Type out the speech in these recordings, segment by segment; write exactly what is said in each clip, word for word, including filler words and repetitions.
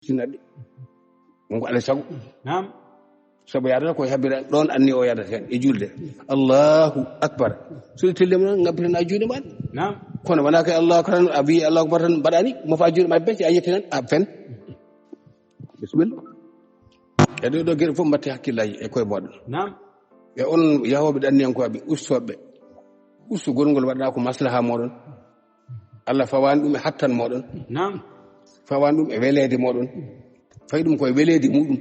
Sinnaɗi. Wonko alaa sago. Naam. Sabu yaadata ko habira ɗoon anni o yaadata heen e julde. Allahu akbar. So ɗi tellima noon, ngabbiten a juuɗe maɗa. Naam. Kono wonaa ko Allahu akbar tan, a wiyi Allahu akbar tan mbaɗani, mofa juuɗe ma bes, a yetti tan, a fen. Bisimilla. E ɗo ɗo geɗe fof mbatte hakkillaaji e koye mooɗon. Naam. E on yahooɓe ɗanniyankooɓe, ustooɓe. Ustu gongol waɗa ko maslaha mooɗon. Allah fawaani ɗum e hattan mooɗon. Naam. Fawaani ɗum e weleede mooɗon. Fayi ɗum koye weleede muɗum.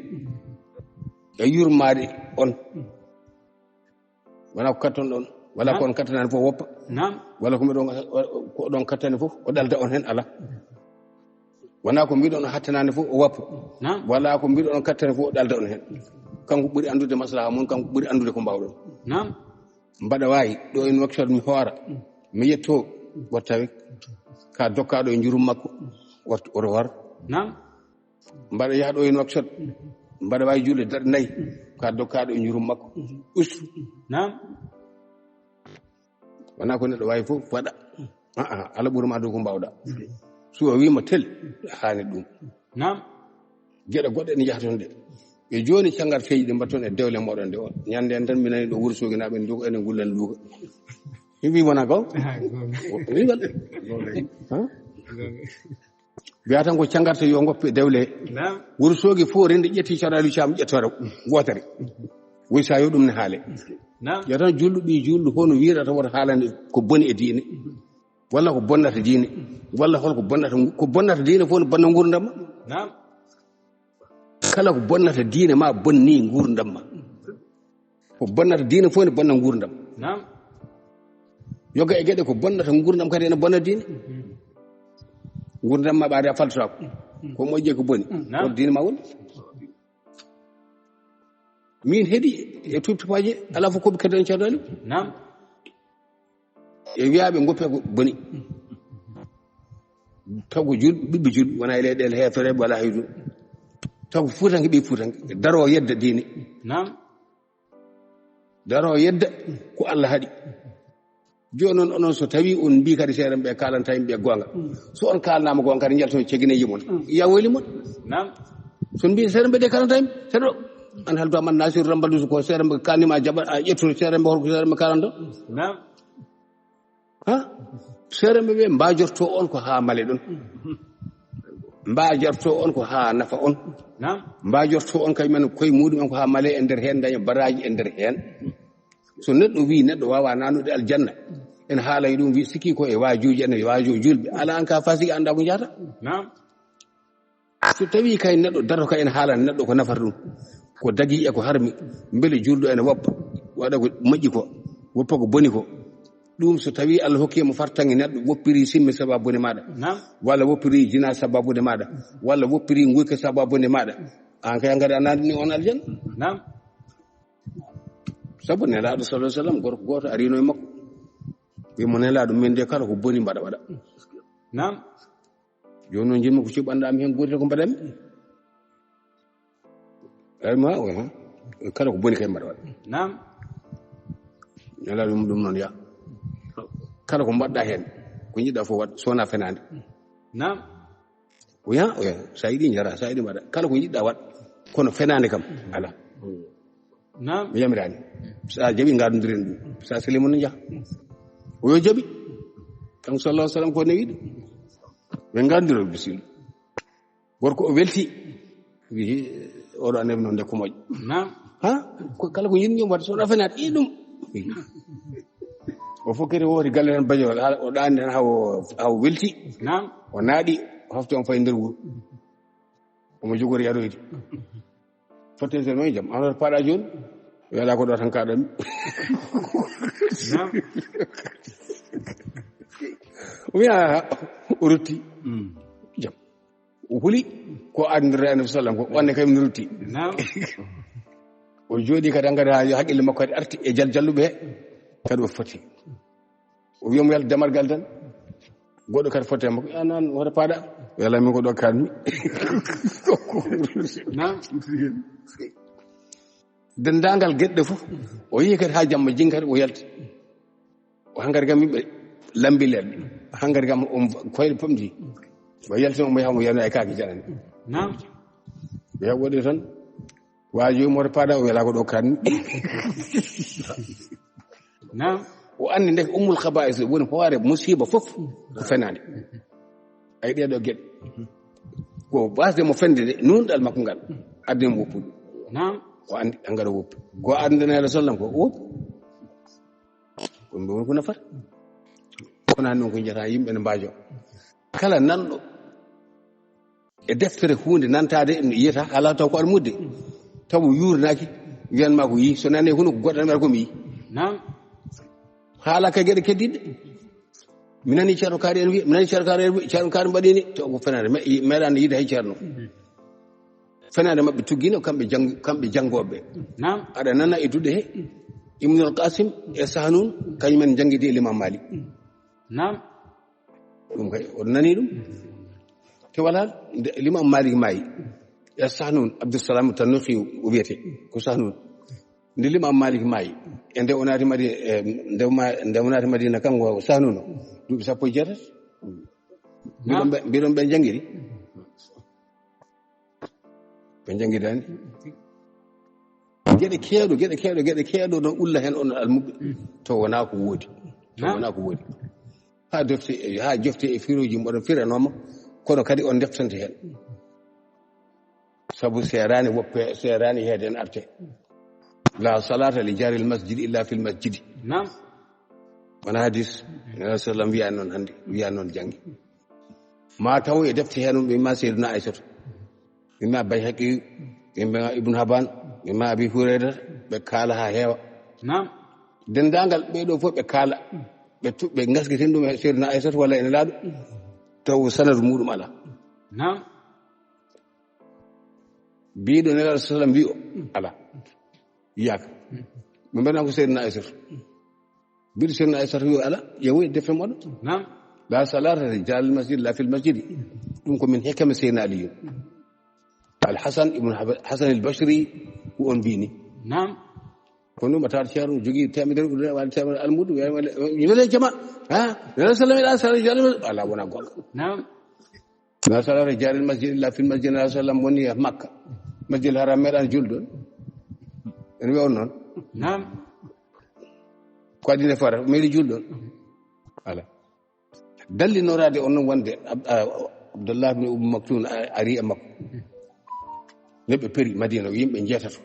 E yurmaade on. Wonaa ko katton ɗon. Wala ko on kattanaani fof woppa. Naam. Wala ko mbiɗon, ko ɗon kattani fof, o ɗalda on heen, ala. Wonaa ko mbiɗon o hattanaani fof, o woppa. Naam. Wala ko mbiɗon o kattani fof, o ɗalda on heen. Kanko ɓuri anndude maslaha mon, kanko ɓuri anndude ko mbaawɗon. Naam. Mbaɗa waawi, ɗo en waktude mi hoora. Mi yetto, wattawi. Ka dokkaaɗo e njurum makko, wat-, oto hoor. Naam. Mbaɗa yaha ɗo e Nouakchott. Mbaɗa waawi juulde darɗe nayi. Ka dokkaaɗo e njurum makko. Ustu. Naam. Wonaa ko neɗɗo waawi fof waɗa. Ah, ah, Allah ɓuri ma dow ko mbaawɗa. So o wiima tel, haani ɗum. Naam. Geɗe goɗɗe ne njahata toon de. E jooni cangarteeji ɗi mbaɗton e dewle mooɗon de o. Ñande en tan mi nani ɗo Wuro Soogi naaɓe en nduuka, enen ngullen luuka. Mi wii wonaa gaw. Ah, goonga. Mi wii wal. Goonga. Ha? Goonga. Mbiya tan ko cangarte yo ngoppe dewle. Naam. Wuro Soogi fof rende ƴetti Ceerno Aliou Caam ƴettoore wootere. Woy sa yo ɗum ne haale. Naam. Yo tan julɗo ɓii julɗo hono wiirata woto haalande ko boni e diine. Walla ko bonnata diine. Walla holko bonnata ngu-, ko bonnata diine fof ne bonna nguurndam ma. Naam. Kala ko bonnata diine ma bonni nguurndam ma. Ko bonnata diine fof ne bonna nguurndam. Naam. Yoga e geɗe ko bonnata nguurndam kadi ene bonna diine. Nguurndam ma ɓaade a faltotaako. Ko moƴƴi ko boni. Naam. Ko diine ma woni. Min heɗi e tuuɓi tupaaje alaa fof ko ɓe keddan Ceerno Aliou. Naam. E wiyaaɓe ngoppe ko boni. Taw ko jul-, ɓiɓɓe julɓe wona e leyɗeele heefereɓe wala haydu. Taw ko fuutanke ɓe fuutanke. Daro yedda diine. Naam. Daro yedda ko Allah haɗi. Jooni noon onon so tawi on mbi kadi seeɗa ɓe kalanta yimɓe goonga. So on kalnaama goonga kadi njalto cegineji mon. Ya weli mon. Naam. So on mbi seeɗa ɓe de kalanta yimɓe. Seeɗa ɗo. An haldo man Nasiru Rambal Yusuf ko seeɗa ɓe kalnima jaɓa a ƴettude seeɗa ɓe holko seeɗa ɓe kalanta. Naam. Ha? Seerenɓe ɓe mbajorto on ko haa male ɗon. Mbajorto on ko haa nafa on. Naam. Mbajorto on kay men koye muɗum en ko haa male e nder heen, daña baraaji e nder heen. So neɗɗo wi neɗɗo wawa nanude aljanna, en haalay ɗum wi sikki ko e waajuji en, e waaju julɓe. Ala an ka fasiki anda ko jahata. Naam. So tawi kay neɗɗo daroto kay ene haala neɗɗo ko nafata ɗum, ko dagi e ko harmi, mbele julɗo ene woppa, waɗa ko moƴƴi ko, woppa ko boni ko. Ɗum so tawi Allah hokki mo fartaŋŋe neɗɗo woppiri simme sababude maɗa, naam, walla woppiri jina sababude maɗa, walla woppiri nguyka sababude maɗa, an kay a ngada nandi ni on aljanna. Naam. Sabu Nelaaɗo sallallahu alaihi wasallam gorko gooto arino e makko. Wi mo Nelaaɗo min de kala ko boni mbaɗa waɗa. Naam. Jooni noon, njiɗmi ko cuɓanɗaa mi heen, guurte ko mbaɗanmi. Ay ma, o, ha? Kala ko boni kay mbaɗa waɗa. Naam. Nelaaɗo ɗum, ɗum noon ya. Kala ko mbaɗɗaa heen, ko njiɗɗaa fof waɗ, so wonaa fenaande. Naam. O ya, o ya. Sa yiɗi njara, sa yiɗi mbaɗa. Kala ko njiɗɗaa waɗ, kono fenaande kam, ala. Naam. Mi yamiraani. Sa jaɓi, ngadondiren ɗum. Sa selimo no njaha. O yo jaɓi. Kanko sallallahu alaihi wasallam ko newiɗo. Ɓe ngadondiron bisimilla. Gorko o welti. Wi, oɗo annabi noon de ko moƴƴo. Naam. Ha? Ko kala ko yimɓe mbaɗa, so wona fenaat, i ɗum. O fof kadi woodi galle tan bajo, haa o ɗaani tan haa o, haa o welti. Naam. O naaɗi, o hafti on fayi nder wuro. Omo jogori yaroyde. Fotte sen noon jam. An hoto paɗa jooni. Wela ko ɗo tan kaɗanmi. Naam. O wiya, o rutti. Mm. Jam. O huli ko adindirɗo Annabi sallam ko, wonde kay mi rutti. Naam. O jooɗi kadi hankadi haa haqqille makko kadi arti e jal-, jalluɓe he. Kadi o foti. O wiya mo yalta damargal tan. Goɗɗo kadi fotte makko. "A nan hoto paɗa." "Wela min ko ɗo kanmi." Naam. Denndaangal geɗe fof. O yehi kadi haa jamma jing kadi o yalti. O hankadi kam yimɓe lambi leɗɗe. Hankadi kam on koyɗe pomdi. O yalti omo yaha omo yano e kaake janane. Naam. Ɓe waɗi tan. Waaji mo paada o welaa ko ɗo kan. Naam. O anndi ndeke ummul khaba'is woni hoore musiiba fof ko fenaande. Ay ɗee ɗoo geɗe. Ko wasde mo fende de, nuunɗal makko ngal. Addi mo woppude. Naam. O anndi, an ngaɗa woppi. Ko anndi Neɗɗo sallam ko woppi. Ko ɗum woni ko nafata. Kono noon ko njata yimɓe ne mbaajo. Kala nanɗo e deftere huunde nantaade, yiyata haala taw ko almudde. Taw o yuurnaaki, wiyan ma ko yii. So nani hono ko goɗɗo nana ko mi yii. Naam. Haala ka geɗe keddiɗe. Mi nani Ceerno Kaari en wiya, mi nani Ceerno Kaari en wiya, Ceerno Kaari mbaɗi ni, taw ko fenaande, me-, meeɗaano yiide hay Ceerno. Fenaande maɓɓe tuggino kamɓe jang-, kamɓe janngooɓe. Naam. Aɗa nana e duɗe he, Ibnul Qasim e Sahnun, kañumen njanngidi e Limam Malik. Naam. Ɗum kay, o nani ɗum. Te wala, nde Limam Malik maayi. E Sahnun, Abdussalam Tannuhi o wiyete, ko Sahnun. Nde Limam Malik maayi, e nde o naati Madi-, e nde ma-, nde o naati Madina, kanko Sahnun o, duuɓi sappo e jeetati. Mbiɗon ɓe, mbiɗon ɓe njanngiri. Ɓe njanngidaani. Geɗe keewɗe, geɗe keewɗe, geɗe keewɗe, ɗon ulla heen on almuɓɓe. To wonaa ko woodi. To wonaa ko woodi. Haa defte, haa jofte e firooji mboɗon firanooma, kono kadi on ndeftante heen. Sabu seeraani woppe, seeraani heede en arte. La salata li jaril masjid illa fil masjidi. Naam. Wona hadis, Neɗɗo sallam wiya noon hannde, wiya noon janngi. Ma taw e defte heen, ɓe ma Seydina Aysata, ɓe ma Bayhaqi, ɓe ma Ibn Haban, ɓe ma Abi Hurayra, ɓe kaala haa heewa. Naam. Denndaangal ɓee ɗoo fof ɓe kaala, ɓe tu-, ɓe ngaskitini ɗum e Seydina Aysata walla e Nelaaɗo, taw sanadu muɗum alaa. Naam. Biiɗo Nelaaɗo sallam wiyo alaa. Yiyaaka. Ɓe mbaɗa ko Seydina Aysata. Biiɗo Seydina Aysata wiyo alaa, yeewu e defte moɗon. Naam. La salata li jaril masjid illa fil masjidi. Ɗum ko min hikama Seydina Aliyu. Al Hasan ibn Hab-, Hasan al Basri ko on mbini. Naam. Kono ɗum a tawat ceerno jogii teemedere ujunere, walla teemedere almuudo, wiya wala, wala jama. Ha? Wala sallam ila sallam ila sallam. Ala, wona goonga. Naam. La salata li jaril masjid illa fil masjid, Neɗɗo sallam woni e Makka. Masjid Haram meeɗaani juulde ɗoon. Ene wiya on noon. Naam. Ko adii nde fota, meeɗi juulde ɗoon. Ala. Dallinoraade on noon wonde Ab-, a-, Abdullah bin Umm Maktum a-, ari e makko. Neɗɗo peri Madina, o yimɓe njeetato.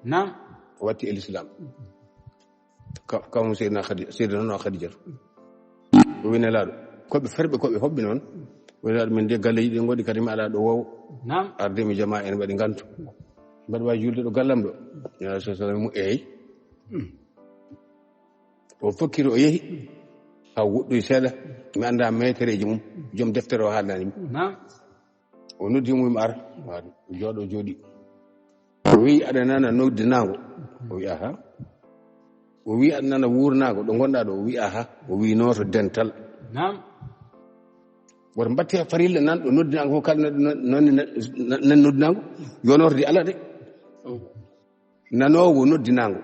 Naam. O watti e Lislaam. Ka-, kawmu Seydina Khadi-, Seydina noon Khadijatu. O wi Nelaaɗo, ko ɓe ferɓe, ko ɓe hoɓɓe noon. O wi Nelaaɗo, min de galleeji ɗi ngoɗi kadi mi alaa ɗo woowo. Naam. Arde mi jama en mbaɗi ngantu. Mbaɗa waawi juulde ɗo gallam ɗo. Nelaaɗo sallallahu alaihi wasallam, eey. O fokkiti, o yehi. Haa woɗɗoyi seeɗa. Mi anndaa meetereeji mum. Joom deftere o haalnani mi. Naam. O noddi mo, mi ara. O ari, o jooɗo, o jooɗi. O wi, "Aɗa nana noddinaango?" O wi, "Aha." O wi, "Aɗa nana wuurnaango ɗo ngonɗaa ɗo?" O wi, "Aha." O wi, "Nooto dental." Naam. Woto mbatte farilla nan ɗo noddinaango fof, kala no, no, noon ne, nan noddinaango, yo nooto de, alaa de. Nanoowo noddinaango,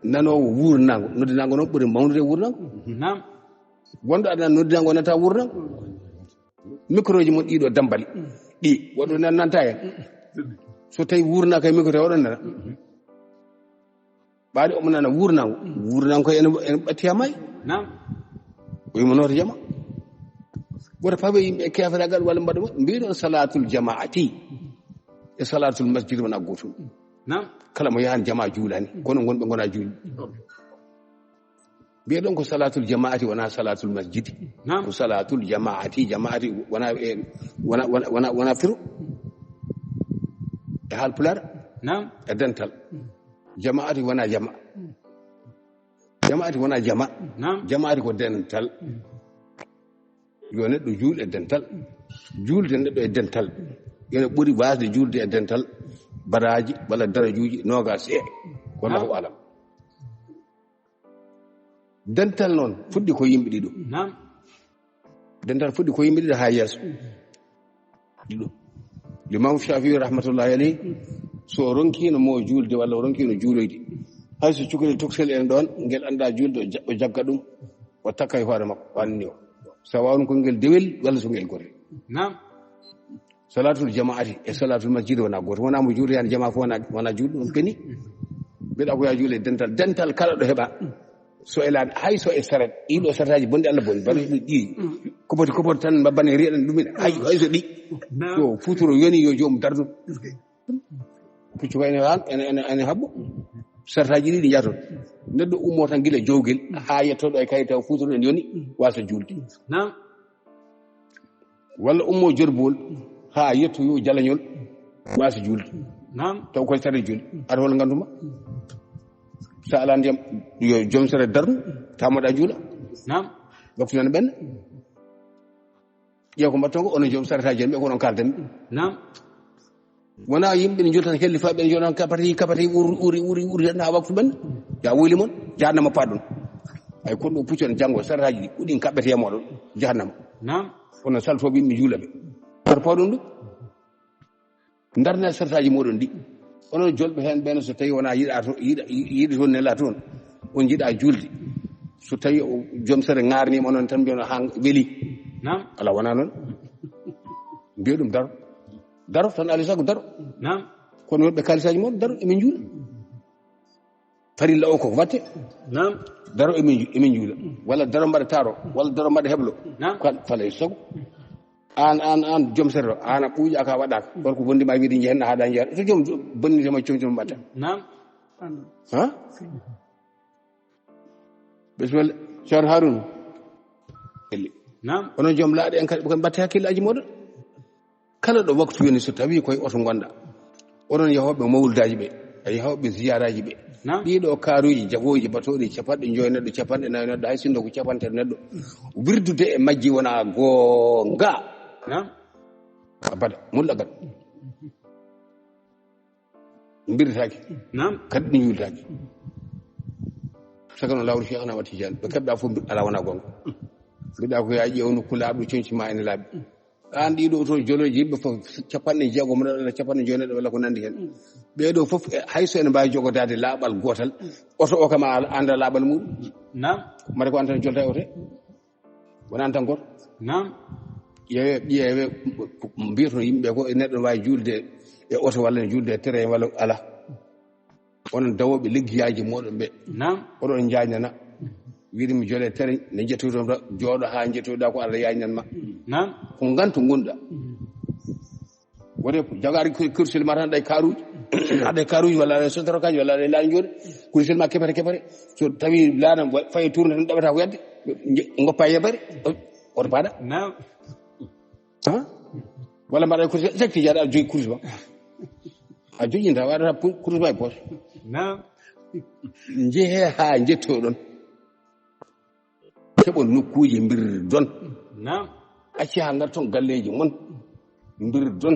nanoowo wuurnaango, noddinaango noon ɓuri mawnude e wuurnaango. Naam. Wonɗo aɗa noddinaango nanta wuurnaango. Microji mon ɗiɗo dambali. Ɗi, woɗɗo nan-, nanta hen. So tawi wuurnaaka e micro, oɗon nana. Ɓaade omo nana wuurnaango. Wuurnaango koye ene, ene ɓatti haa maayi. Naam. O yimo nooto jama. Woto pawe yimɓe e keeferagal walla mbaɗa mo. Mbiɗon salatul jamaati. E salatul masjid wona gootum. Naam. Kala mo yahan jama juulani. Kono ngonɓe ngona juulɓe. Mbiyeɗon ko salatul jamaati, wona salatul masjidi. Naam. Ko salatul jamaati, jamaati wona e, wona, wona, wona, wona firo. E haal pulaar. Naam. E dental. Jamaati wona jama. Jamaati wona jama. Naam. Jamaati ko dental. Yo neɗɗo juul e dental. Juulde neɗɗo e dental. Ene ɓuri waasde juulde e dental baraaji walla darajuuji noogaas e. Wallahu Naam. Alam. Dental noon fuɗɗi ko yimɓe ɗiɗo. Naam. Dental fuɗɗi ko yimɓe ɗiɗo haa yeeso. Ɗiɗo. Limaamu Shafii rahmatullahi alayhi, so o ronkiino mo juulde walla o ronkiino juuloyde, hay so cukalel tokosel en ɗoon, ngel anndaa juulde, o ja-, o jagga ɗum, o takka e hoore makko, o anndi o. So a waawno ko ngel dewel walla so ngel gorel. Naam. Salatul jamaati e salatul masjid wona gooto. Wona mo juulata heen jamaa fof wona, wona juulɗo ɗum keni. Mbiɗa ko ya juule dental. Dental kala ɗo heɓa. So e laabi, hay so e saret. Ɗiɗo sartaaji bonɗi Allah boni. Bana ɗi, ɗi. Ko poti, ko poti tan mbabbane riɗen ɗum ina. Hay, hay so ɗi. Naam. Yo futuro yoni yo joom dardo. Puccu ko ene haan, ene, ene, ene habbo. Sartaaji ɗi ɗi njaato. Neɗɗo ummo tan gila jowgel, haa yetto ɗo e kay taw futuro en yoni, wasa juulde. Naam. Walla ummo jorbol haa yettoyo jalañol, wasa juulde. Naam. Taw koye sare juulde. Aɗa hol nganndu ma? Sa alaa ndiyam, yo joom sere darnu, tamoɗa juula. Naam. Waktu nana ɓenna. Ƴeew ko mbaɗton ko, onon joom saretaji en ɓe, ko onon kaldan mi. Naam. Wona yimɓe ne joltan helli fa ɓe jonan kapati, kapati, uri, uri, uri, uri, tan ha waktu ɓenna. Ya wuli mon, jahannama paɗon. Ay, kon ɗo puccon janngo, saretaji ɗi, ko ɗin kaɓɓete e moɗon, jahannama. Naam. Kono saltoɓe yimɓe juulaɓe. Koto pawɗon ɗum. Darna saretaji moɗon ɗi. Onon jolɓe hen ɓen, so tawi wona yiɗa to, yiɗa, yiɗa toon nela toon. On jiɗa juulde. So tawi o joom sere ŋaarnima onon tan mbiyon han weli. Naam. Ala wona noon. Mbiyo ɗum daro. Daro tan alay sago daro. Naam. Kono woɓɓe kalisaji moɗon daro emin juula. Farilla o koko watte. Naam. Daro emin ju-, emin juula. Walla daro mbaɗa taro. Walla daro mbaɗa heblo. Naam. Kan falay sago. An, an, an, joom sere o, an a ɓuuƴa ka waɗaka. Gorko bondima wiide jeehenno haɗa jeeya. So joom bonnitema comcom mbatta. Naam. Ha? Bisimilla. Ceerno Haruna. Elli. Naam. Onon joom laaɗe en kadi, ɓe kadi mbatte hakkillaji moɗon. Kala ɗo waktu woni, so tawi koye oto ngonɗa, onon yahooɓe mawludaji ɓe, e yahooɓe ziyaraji ɓe, naam, ɗiɗo karuji, jagoji, batoɗi, capanɗe joyi neɗɗo, capanɗe nayo neɗɗo, hay sinno ko capanɗe neɗɗo, wirdude e majji wona goonga. Naam. Abada, mutlaqan. Mbirtaki. Naam. Kadi ɗi juultaki. Saka no lawol Cheikh Ahmad Tidiane, ɓe keɓɗa fof mbi-, ala wona goonga. Mbiɗa ko ya ƴeew nokku laaɓɗo, coñci ma ene laaɓi. An ɗiɗo oto joloji yimɓe fof, capanɗe jeegom neɗɗo, walla capanɗe joyi neɗɗo, walla ko nandi hen. Ɓeɗo fof, e, hay so ene mbawi jogodade laaɓal gotal, oto o kam a anda laaɓal muɗum. Naam. Mari ko an tan jolta e oto he. Wona an tan goto. Naam. Ƴeewe, ƴeewe, mbiyata yimɓe ko neɗɗo wawi julde e oto walla ne julde e train walla ala. Onon dawoɓe liggiyaji moɗon ɓe. Naam. Oɗon jaajnana. Wiide mi jole tere, ne jettoto, jooɗo ha jettoɗa ko Allah yajnan ma. Naam. Ko ngantu ngonɗa. Woni jagari ko kursil ma tan ɗay karuji. Aɗa karuji walla aɗa sotrokaji walla aɗa laana jooɗi. Kursil ma kepere kepere. So tawi laana wa-, fayi tourné tan ɗaɓata ko yadde. Je-, goppa yeɓere. Oto paɗa. Naam. Ha? Walla mbaɗa ko sek-, sekti jaɗa a jogi kurus ma. A joginta waɗata pu-, kurus ma e poche. Naam. Jehe ha jettoɗon. Keɓon nokkuji mbirdon. Naam. Acci ha ngarton galleji mon. Mbirdon.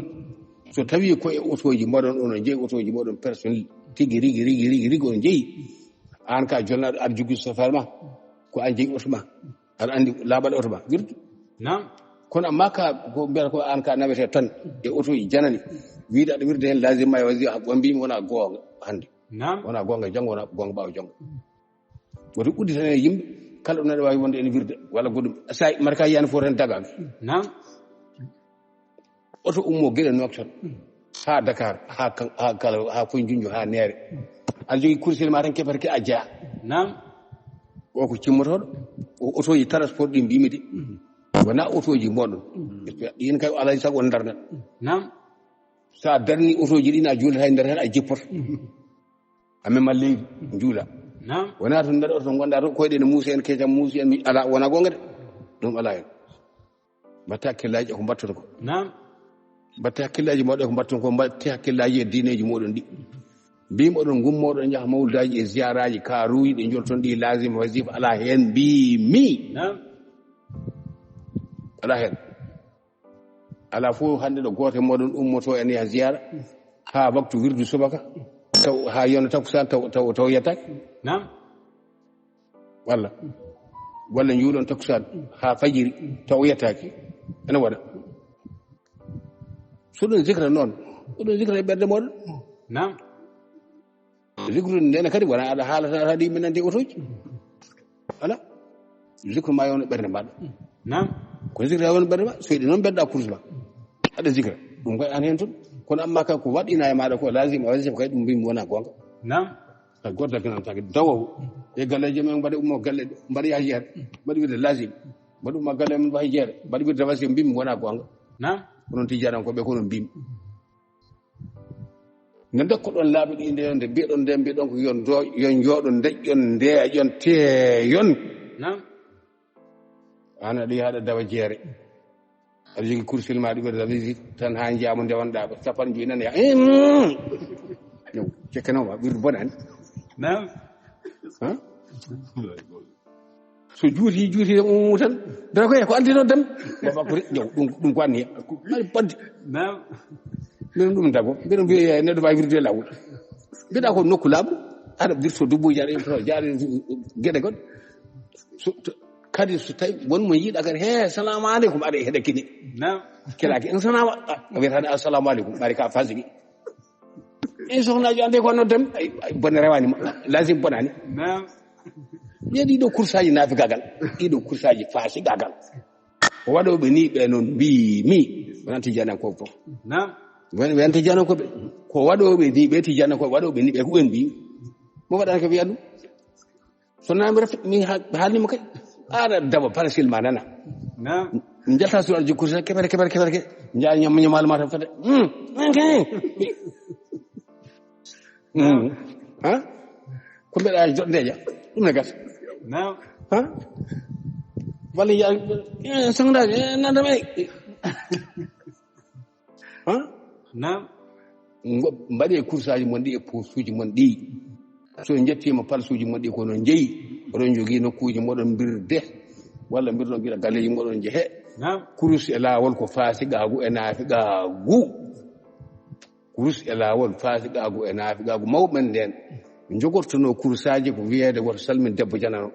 So tawi ko e otoji moɗon, onon jeeyi otoji moɗon personnel. Tigi rigi, rigi, rigi, rigi on jeeyi. An ka jolnaɗo aɗa jogui chauffeur ma. Ko an jeeyi oto ma. Aɗa andi laaɓal oto ma, wirdu. Naam. Kono amma ka, ko mbiyata ko an ka nawete tan e otoji janani. Wiide aɗa wirda hen lazim ma e wasifa, ko mbimi wona goonga hande. Naam. Wona goonga janngo, wona goonga ɓaawo janngo. Woto udditane yimɓe, kala ɗo neɗɗo wawi wonde ene wirda, walla goɗɗum. Sa marka yiyani fof tan dagaki. Naam. Oto ummo Guédé Nouakchott, ha Dakar, ha Kan-, ha Kala, ha Foundiougne, ha Neere. Aɗa jogui kursil ma tan kepete ke a jeeya. Naam. O ko cimmotoɗo, o otoji transport ɗi mbimi de. Wona otoji moɗon. Ɗin kay alay sago on darna. Naam. Sa darni otoji ɗin a juulata e nder hen a jippoto. Amen ma leydi, juula. Naam. Wona to nder oto gonɗa to koyɗe ne muusi en, kecam muusi en, mi ala, wona gonga de. Ɗum ala hen. Mbatte hakkillaji e ko mbatton ko. Naam. Mbatte hakkillaji moɗon e ko mbatton ko, mbatte hakkillaji e diineji moɗon ɗi. Mbimi oɗon gummo oɗon jaaha mawludaji e ziyaraji, karuji ɗi jolton ɗi, lazim, wasifa, ala hen mbimi. Naam. Ala hen. Ala fof hande ɗo goto e moɗon ummoto ene yaha ziyara ha waktu wirdu subaka, taw ha yona takusan taw, taw, taw yettaki. Naam. Walla, walla juulon takusan ha fajiri taw yettaki. Ene waɗa. So ɗum zikra noon, oɗon zikra e ɓerɗe moɗon. Naam. Zikru ndene kadi wona aɗa haalata, aɗa haɗi min nande otoji. Ala. Zikru ma yewno ɓernde maɗa. Naam. Ko zikru yewno ɓernde ma, so yiɗi noon ɓerɗa kurus ma. Aɗa zikra. Ɗum kay an heen tun. Kono amma kay ko waɗɗina e maaɗa ko lazim, a waɗi kay ɗum mbimi wona goonga. Naam. Kay goto dagganantake dawowo. E galleeji men mbaɗe ummo galle ɗo, mbaɗa yaha jeere. Mbaɗa wirde lazim. Mbaɗa ummo galle men mbaɗa jeere. Mbaɗa wirde wasi mbimi wona goonga. Naam. Onon tijjanankooɓe ko onon mbimi. Nde ndokkoɗon laabi ɗi nde, nde mbiɗon nde, mbiɗon ko yon do, yon jooɗo, ndeƴƴon, ndeeƴon, teeyon. Naam. An aɗa yaha aɗa dawa jeere. Aɗa jogi kursil ma ɗum aɗa visite tan ha jaamu nde wonɗa ko capanɗe joyi nan ya. Em! Yow, cekkanoma wirdu bonani. Naam. Ha? So juuti, juuti, um, tan. Dara ko e ko andi noon dem. Baba ko ri-, yow, ɗum, ɗum ko anniya. Mari badde. Naam. Mbiɗon ɗum dago. Mbiɗon mbiya, "Neɗɗo wawi wirdude lawol." Mbiɗa ko nokku laaɓɗo. Aɗa wirto dubbuji, aɗa wirto jaari geɗe goɗɗe. So, to, kadi so tawi won mo yiiɗa kadi, "He, salamu aleykum," aɗa heɗa kini. Naam. Kelaki, "En salama." A, a wiyata, "Assalamu aleykum." Ɓari ka fasigi. En sohnaji ande ko noddam, ay, ay, bone rewani ma. Lazim bonani. Naam. Ye ɗiɗo kursaji nafigagal. Ɗiɗo kursaji fasigagal. Ko waɗoɓe ni ɓe noon mbii mi. Wonaa tijjanankooɓe fof. Naam. Won, won tijjanankooɓe. Ko waɗoɓe ni ɓe tijjanankooɓe, waɗoɓe ni ɓe ko ɓen mbii. Mo waɗata ko wiya ɗum. So naa mi ref-, mi ha-, haalnima kay. Aɗa daba parasil ma nana. Naam. Njalta sur arji kursa kebere, kebere, kebere, ke. Njaal ñam, ñamal ma tan fata. Hmm. Ok. Hmm. Ha? Ko mbeɗa joɗndeja. Ɗum ne gasa. Naam. Ha? Walla ya, eh, sangdaji, eh, nandam, eh. Ha? Naam. Ngo-, mbaɗe kursaji mon ɗi e posuji mon ɗi. So jettima palsuji mon ɗi kono jeeyi. Oɗon jogii nokkuji moɗon mbirde. Walla mbirɗon gila galleji moɗon jehe. Naam. Kurus e laawol ko faasiqaagu e naafiqaagu. Kurus e laawol, faasiqaagu e naafiqaagu mawɓe nden. Jogortono kurusaaji ko wiyeede woto salmin debbo janano.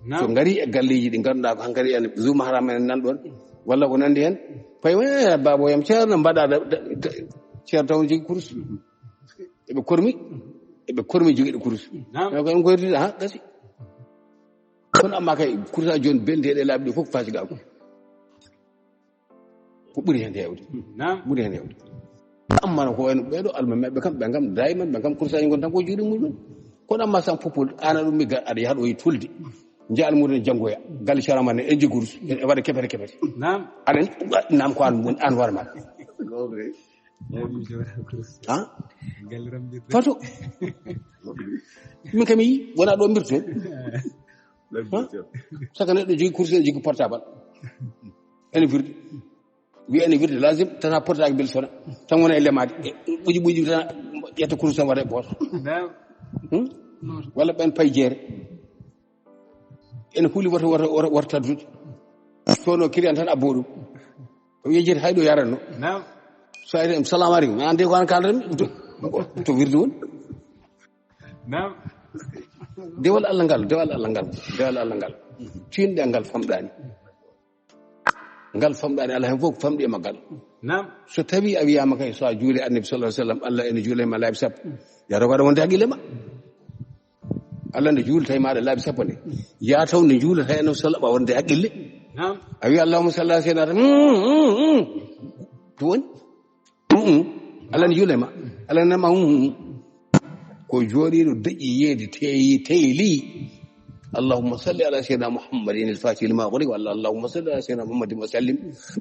Naam. So ngari e galleeji ɗi ngannduɗaa ko hankadi en Zuma Haram en nan ɗon, walla ko nanndi heen, pay, "Eh, baabo yam, ceerno mbaɗa da, da, da, ceerno taw jogii kurus." Eɓe kormi, eɓe kormi jogiiɗo kurus. Naam. Ko en koyriti, ha, gasi. Kono amma kay, kurusaaji jooni belndi e ɗe laabi ɗi fof faasiqaagu. Ko ɓuri heen heewde. Naam. Ɓuri heen heewde. Amma no ko wayno ɓee ɗo almameeɓe kam, ɓe kam, dayman ɓe kam, kursaji ngon tan ko juuɗe mumen. Kono amma san fof, an aɗa ummi ga-, aɗa yaha ɗo e tulde. Njaha almuudo ne janngoya. Galle Ceerno Maane, en jogii kurus. E waɗa kepete, kepete. Naam. Aɗa anndi, naam ko an woni, an hoore ma. Ha? Fato. Min kam mi yii, wona ɗo mbirto. Ha? Saka neɗɗo jogii kurus, ene jogii portable. Ene wirde. Wiya ene wirde lazim, tana portable bel sona. Tan wona e lemaade. E, ɓuji ɓuji tan ƴetta kurus tan waɗa e poos. Naam. Hmm? Walla ɓen pay jeere. Ene huli wata, wata, wata, wata taddude. Sono client tan abbo ɗum. O yejjiti hay ɗo yaranno. Naam. So ari, "Salamu aleykum." An de ko an kalata mi. To, to wirde woni. Naam. Dewal Allah ngal, dewal Allah ngal, dewal Allah ngal. Tinɗe ngal famɗani. Ngal famɗani, Allah hen fof famɗi e maggal. Naam. So tawi a wiyama kay, so a juuli Annabi sallallahu alaihi wasallam, Allah ene juula e ma laabi sappo. Ya rogo aɗa wonde haqqille ma. Allah ne juula tawi maɗa laabi sappo nde. Ya taw ne juula tawi Annabi sallallahu alaihi wasallam wonde haqqille. Naam. A wi, "Allahumma salli ala sayyidina." Mm, mm, mm. Ɗum woni? Mm, mm. Allah ne juula e ma. Allah ne ma, mm, mm. Ko jooɗiiɗo deƴƴi yeeyde teeyi, teeli. "Allahumma salli ala sayyidina Muhammadin al-fatihi lima ughliq," walla, "Allahumma salli ala sayyidina Muhammadin wa sallim."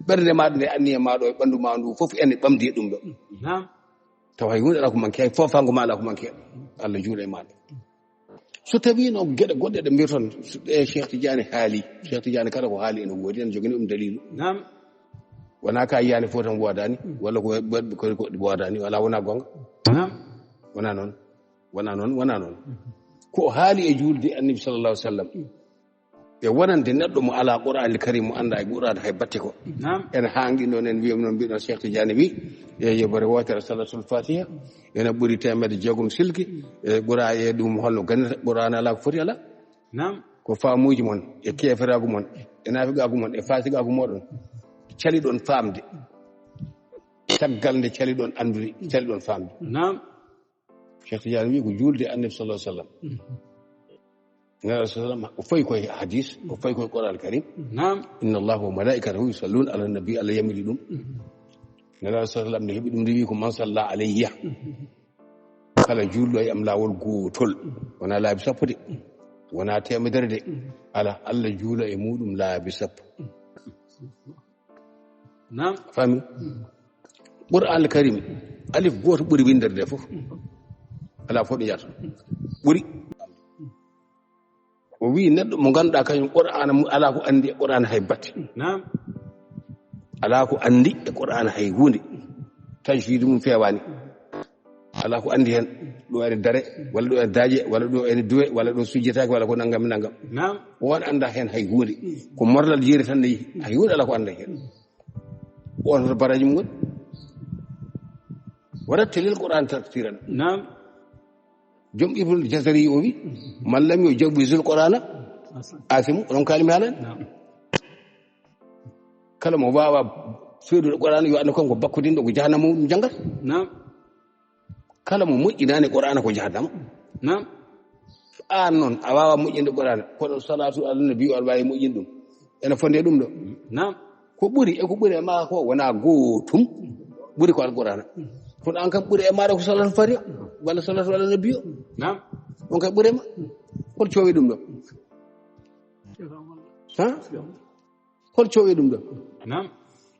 Ɓernde ma nde, anniya ma ɗo e ɓanndu ma ndu fof ene ɓamdi e ɗum ɗo. Naam. Tawa hay huunde alaa ko manque, hay foofaango ma alaa ko manque. Allah juula e maɗa. So tawi noon geɗe goɗɗe ɗe mbiyton, so ɗe Cheikh Tidiane haali, Cheikh Tidiane kala ko haali ene woodi, ene jogani ɗum dalilu. Naam. Wona ka yiyani fof tan woodani, walla ko waɗ-, ko, ko woodani, wala wona gonga. Naam. Wona noon, wona noon, wona noon. Ko o haali e juulde Annabi sallallahu alaihi wasallam. E wonande neɗɗo mo alaa Qur'aanil Kariim, mo anndaa e Qur'aan hay batte ko. Naam. Ene haangi noon en wiya noon mbiɗon Cheikh Tidiane wi, e yeɓere wootere Salatul Fatiha, ene ɓuri teemedde jeegom silki, e ɓura e ɗum holno ganirta Qur'aan alaa ko foti alaa. Naam. Ko faamuuji mon, e keeferaagu mon, e naafiqaagu mon, e faasigaagu mooɗon, caliɗon faamde. Caggal nde caliɗon anndude, caliɗon faamde. Naam. Cheikh Tidiane wi ko juulde Annabi sallallahu alaihi wasallam. Nabi sallallahu alaihi wasallam, o fayi koye hadis, o fayi koye Qur'an Karim. Naam. "Inna Allaha wa malaikatahu yusalluna ala nabi," Allah yamiri ɗum. Nelaaɗo sallallahu alaihi wasallam ne heɓi ɗum, nde wi ko: "Man salla alayya", kala juulɗo e am laawol gootol, wona laabi sappo de, wona teemedere de, ala, Allah juula e muɗum laabi sappo. Naam. Fami? Qur'an al Karim, alif gooto ɓuri winndere nde fof. Alaa fof ɗo yahata. Ɓuri. O wi neɗɗo mo ngannduɗaa kañum Qur'aana mum alaa ko anndi e Qur'aana hay batte. Naam. Alaa ko anndi e Qur'aana hay huunde. Tajwid mum feewaani. Alaa ko anndi heen. Ɗo ene dare, walla ɗo ene daaje, walla ɗo ene duwe, walla ɗo sujjetaake, walla ko nanngam e nanngam. Naam. On anndaa heen hay huunde. Ko morlal jeeri tan ne yihi. Hay huunde alaa ko anndaa heen. On hoto baraaji mum ngoni. Warattilil Qur'aan tartiilan. Naam. Joom Ibnul Jazari o wi: "Man lam yujawwizil Qur'aana aasimu", onon kaali mi haalani. Naam. Kala mo waawa fewdude Qur'aana, yo anndu kanko bakkudinɗo ko jahannama o ɗum janngata. Naam. Kala mo moƴƴinaani Qur'aana ko jahannama. Naam. Aan noon, a waawaa moƴƴinde Qur'aana, kono salaatu ala nabi o, aɗa waawi moƴƴinde ɗum. Ene fonnde ɗum ɗo. Naam. Ko ɓuri, e ko ɓuri e maa ko wonaa gootum, ɓuri ko Alqur'aana. Kono aan kam ɓuri e maaɗa ko salaatu fatiha, walla salaatu ala nabi o. Naam. On kay ɓuri e ma. Hol coowi ɗum ɗo? Ha? Hol coowi ɗum ɗo? Naam.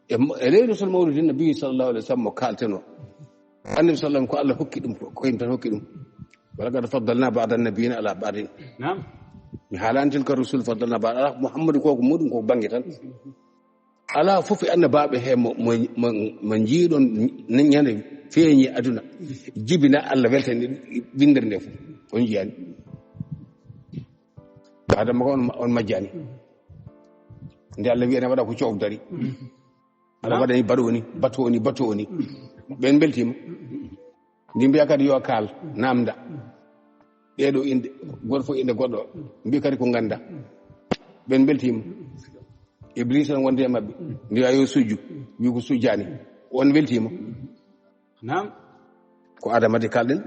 E mo-, e Laylatul Mawlidi Nabi sallallahu alaihi wasallam mo kaaltenoo. Annabi sallam ko Allah hokki ɗum, ko, ko yimɓe tan hokki ɗum. "Wa laqad faddalna ba'da nabiyina ala ba'din." Naam. Mi haalaani tilka rusul faddalna ba'da, ala, Muhammadu ko, ko muɗum ko bannge tan. Alaa fof e annabaaɓe he mo, mo, mo, mo njiiɗon ñande feeñi aduna. Jibina Allah weltani winndere nde fof. On njiyaani. Adama ko on, on majjaani. Nde Allah wi'i ene waɗa ko coof dari. Allah waɗani baɗo ni, bato ni, bato ni. Ɓen mbeltiima. Ndi mbiya kadi yo kaal, namda. Ɗee ɗo innde, goto fof innde goɗɗo. Mbiya kadi ko ngannda. Ɓen mbeltiima. Iblis en wonde e maɓɓe. Mbiya yo sujju. Wi ko sujjaani. On weltiima. Naam. Ko Adama de kalɗen.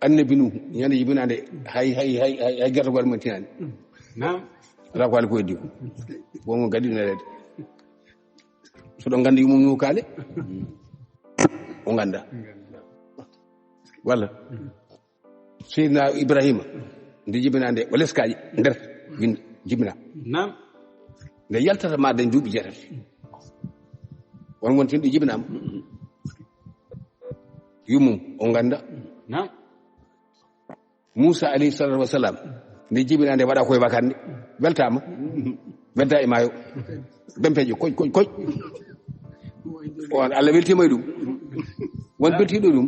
Annabi Nuhu, ñande jibinaande, hay, hay, hay, hay, hay gerte goɗɗo mum tinaani. Naam. Alaa ko haali ko heddi ko. Wonmo gadi nereede. So ɗon nganndi yumum Nuhu kaale. O ngannda. Walla. Seydina Ibrahima, nde jibinaande, o leskaaji nder win-, jibina. Naam. Nde yaltata ma dañ duuɓi jeetati. On wontin ɗo jibinaama. Yumum, o ngannda. Naam. Muusa alayhi salaatu wa salaam, nde jibinaande waɗa koye wakande. Weltaama. Wedda e maayo. Bempeejo, koy, koy, koy. On Allah weltiima e ɗum. Won beltiiɗo ɗum.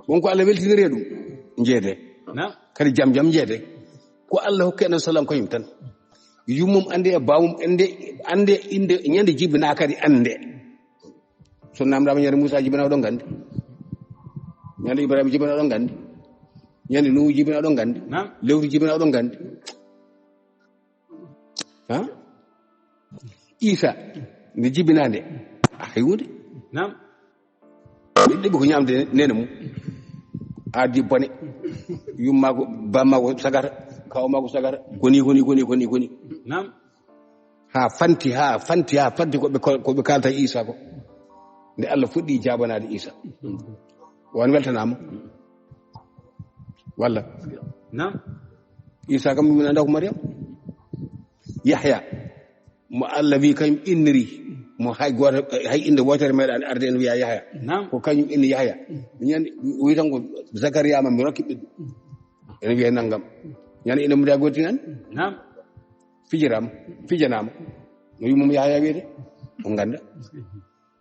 Won ko Allah weltiniri e ɗum. Njeede. Naam. Kadi jam jam njeede. Ko Allah hokki Annabi sallam ko yim tan. Yummum annde e baawum annde, annde innde ñande jibinaa kadi annde. So namdaama ñande Muusa jibinaa oɗon nganndi. Ñande Ibrahima jibinaa oɗon nganndi. Ñande Nuhu jibinaa oɗon nganndi. Naam. Lewru jibinaa oɗon nganndi. Ha? Isa, nde jibinaa nde. A hay huunde. Naam. Ɓe ɗiɓi ko ñamde nene mum. Addi bone. Yummaako, bammaako sagata, kawmaako sagata. Koni, koni, koni, koni, koni. Naam. Haa fanti, haa fanti, haa fanti ko ɓe, ko ɓe kaalta Isa ko. Nde Allah fuɗɗi jaabanaade Isa. O an weltanaama. Walla? Naam. Isa kam mi wona ndaw ko Maryam. Yahya. Mo Allah wi kañum inniri. Mo hay gooto, hay innde wootere meeɗaani arde en wiya Yahya. Naam. Ko kañum inni Yahya. Ñande o wi tan ko Zakariya ma mi rokki ɓiɗɗo. Ene wiya nanngam. Ñande ene mbiya gooti nan? Naam. Fijiraama, fijanaama. No yummum Yahya wiyete? O ngannda.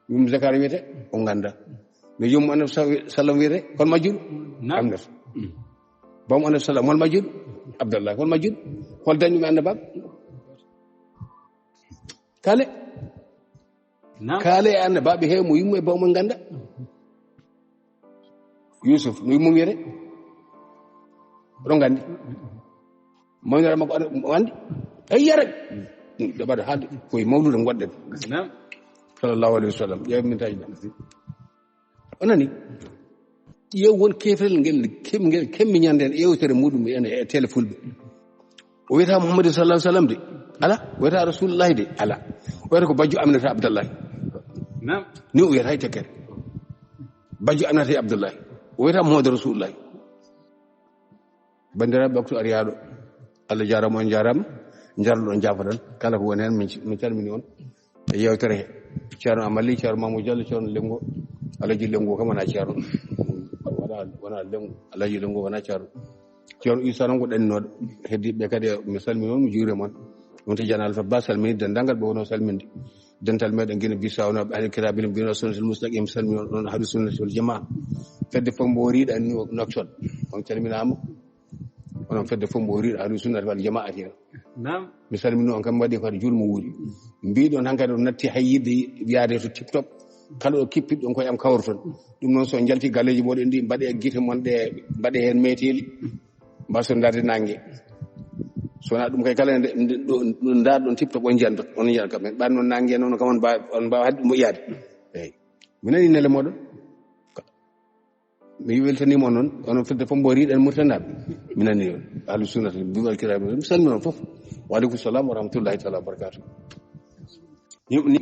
Yummum Zakariya wiyete? O ngannda. No yummum Annabi sa-, sallam wiyete? Kon majjuɗo? Naam. Amnata. Bawmo Annabi sallam, hol majjuɗo? Abdallah. Hol majjuɗo? Hol dañɗum e annabaaɓe? Kale. Naam. Kaale e annabaaɓe he mo yummo e bawmo ngannda. Yusuf, no yummo wiyete? Oɗon nganndi? Mawnira makko aɗa o anndi? Ay, yara. Ɗaɓaɗo haalde koye mawlude ngonɗen. Naam. Sallallahu alaihi wasallam. Ƴeew min taji ɗam. O nani? Ƴeew won keefrel ngel kem-, ngel kemmi ñande en ƴeewtere muɗum en e tele fulɓe. O wiyata Muhammadu sallallahu alaihi wasallam de? Ala. O wiyata Rasulullahi de? Ala. O wiyata ko bajjo Aminata Abdallahi. Naam. Ni o wiyata hay tekkere. Bajjo Aminata e Abdullahi. O wiyata Muhammadu Rasulullahi. Banndiraaɓe, waktu ariyaaɗo. Allah jaaraama, on jaaraama. Njarlo on jaafoɗon. Kala ko woni heen, min, min calmini on. E yeewtere he. Ceerno Amali, Ceerno Mamoudou Diallo, Ceerno Lenngo. Alaji Lenngo kam wona Ceerno. Wona, wona Lenngo. Alaji Lenngo wona Ceerno. Ceerno Issa noon ko ɗannooɗo. Heddiiɓe kadi, mi salmini on, mi juurima on. On to Jana Alpha Ba salmini denndaangal ɓe wonno salminde. Dental meɗen Guinée Bissau, no ahli kitabil mbino sunnatul mustaqim, salmini on, on ahli sunnati wal jamaa. Fedde fof mbo riiɗa ni o nokton. On calminaama. Onon fedde fof mbo riiɗa ahli sunnati wal jamaa ati. Naam. Mi salmini on kam, mbaɗi ko juulmo wuuri. Mbiɗon hankadi on natti hay yiɗde yaade to tip top. Kala ɗo kippiɗon koye am kawroton. Ɗum noon so on njalti galleeji moɗon ɗi, mbaɗe gite mon ɗe, mbaɗe heen meeteeli. Mbason ndaarde naange. So wonaa ɗum kay kala nde, nde, ɗo, ɗo ndaarɗon tip top on njiyan, on njiyan kam. Ɓaade noon naange noon kam on mbaawa, on mbaawa haɗde ɗum moƴƴaade. Eeyi. Mi nani nele moɗon. Mi weltaniima on noon, onon fedde fof mbo riiɗen Murtanaaɓe. Mi nani on. Ahlu sunnati, bi wal kiraami, mi salmini on fof. Wa aleykum salam wa rahmatullahi taala wa barakatuh. Ni, ni,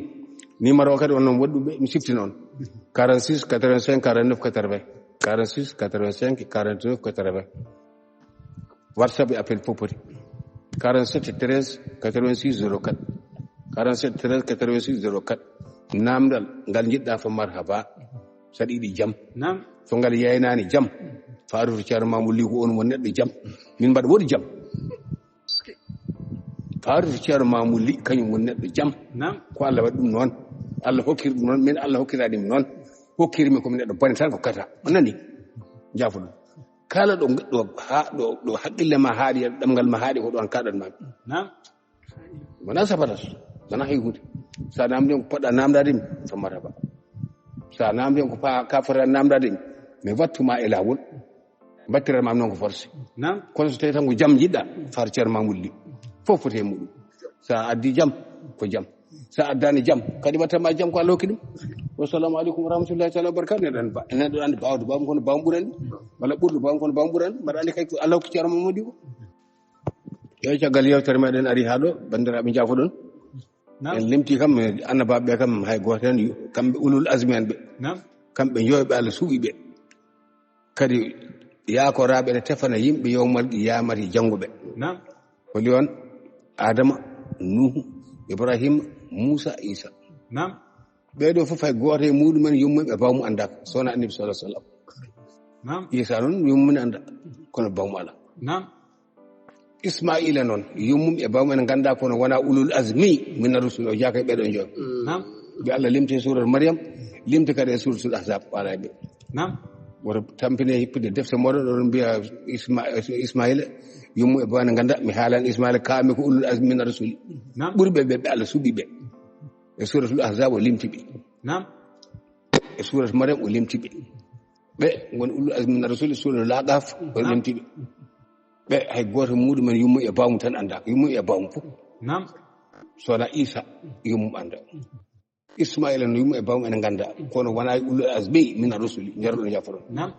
numéro o kadi on noon waɗɗuɓe, mi siftina on. Quarante-six quatre-vingt-cinq quarante-neuf quatre-vingts. Quarante-six quatre-vingt-cinq quarante-neuf quatre-vingts. WhatsApp e appel fof poti. Quarante-sept treize quatre-vingt-six zéro quatre. Quarante-sept treize quatre-vingt-six zéro quatre. Naamndal ngal njiɗɗa fof, marhaba. Saɗa yiɗi jam. Naam. So ngal yaynaani jam, faaru to Ceerno Mamoudou Ly, ko on woni neɗɗo jam. Min mbaɗa woodi jam. Faaru to Ceerno Mamoudou Ly, kañum woni neɗɗo jam. Naam. Ko Allah waɗi ɗum noon. Allah hokkiri ɗum noon. Min Allah hokkiraani mi noon. Hokkirmi ko mi neɗɗo bone tan ko kata. On nani? Jaafoɗon. Kala ɗo, ɗo, ha, ɗo, ɗo haqqille ma haaɗi, ɗemngal ma haaɗi, ko ɗoon kaɗan ma. Naam. Wona sabatas, wona hay huunde. Sa naamndiima ko poɗɗa naamndaade mi, so marhaba. Sa naamndiima ko pa-, ka fota naamndaade mi, mi wattu ma e laawol. Mbattiran ma noon ko forcé. Naam. Kono so tawii tan ko jam njiɗɗa, far Ceerno Mamoudou Ly. Fof foti e muɗum. Sa addi jam, ko jam. Sa addaani jam, kadi watta ma jam ko Allah hokki ɗum. Wassalamu aleykum wa rahmatullahi taala wa barakatuh. Neɗɗo andi ba-, neɗɗo andi baawɗo baamu kono baamu ɓurani. Walla ɓurɗo baamu kono baamu ɓurani. Mbaɗa andi kay ko Allah hokki Ceerno Mamoudou Ly ko. Eeyi, caggal yewtere meɗen ari haa ɗo, banndiraaɓe, njaafoɗon. Naam. En limti kam, annabaaɓe ɓe kam, hay gooto heen, kamɓe ulul azmi en ɓe. Naam. Kamɓe njoyo ɓe Allah suɓi ɓe. Kadi yaakoraaɓe ne tefana yimɓe yowmal qiyamati janngo ɓe. Naam. Holi on? Adama, Nuhu, Ibrahima, Muusa, Isa. Naam. Ɓee ɗoo fof hay gooto e muɗum en yummum e baamu anndaaka, so wonaa Annabi sallallahu alaihi wasallam. Naam. Isa noon yummum ne annda, kono baamu alaa. Naam. Ismaila noon, yummum e baamu en nganndaa, kono wonaa ulul azmi min ar-rusul, o jeyaaka e ɓee ɗoo njoyo. Naam. Ɓe Allah limti e surat Maryam, limti kadi e suratul Ahzab, o alaa e ɓe. Naam. Woto tampine hippude defte moɗon, oɗon mbiya Isma-, Ismaila, yummum e baamu en nganndaa, mi haalan Ismaila, kaami ko ulul azmi min ar-rusul. Naam. Ɓuri ɓe, ɓe, ɓe Allah suɓi ɓe. E suratul Ahzab o limti ɓe. Naam. E suratul Maryam o limti ɓe. Ɓe ngoni ulul azmi min ar-rusul, suratul Ahqaf o limti ɓe. Ɓe hay gooto muɗum en yummum e baamu tan anndaa, yummum e baamu fof. Naam. So wonaa Isa, yummum annda. Ismaila no yummum e baamu en nganndaa, kono wonaa ulul azmi min ar-rusul, njarɗo no jaforo. Naam.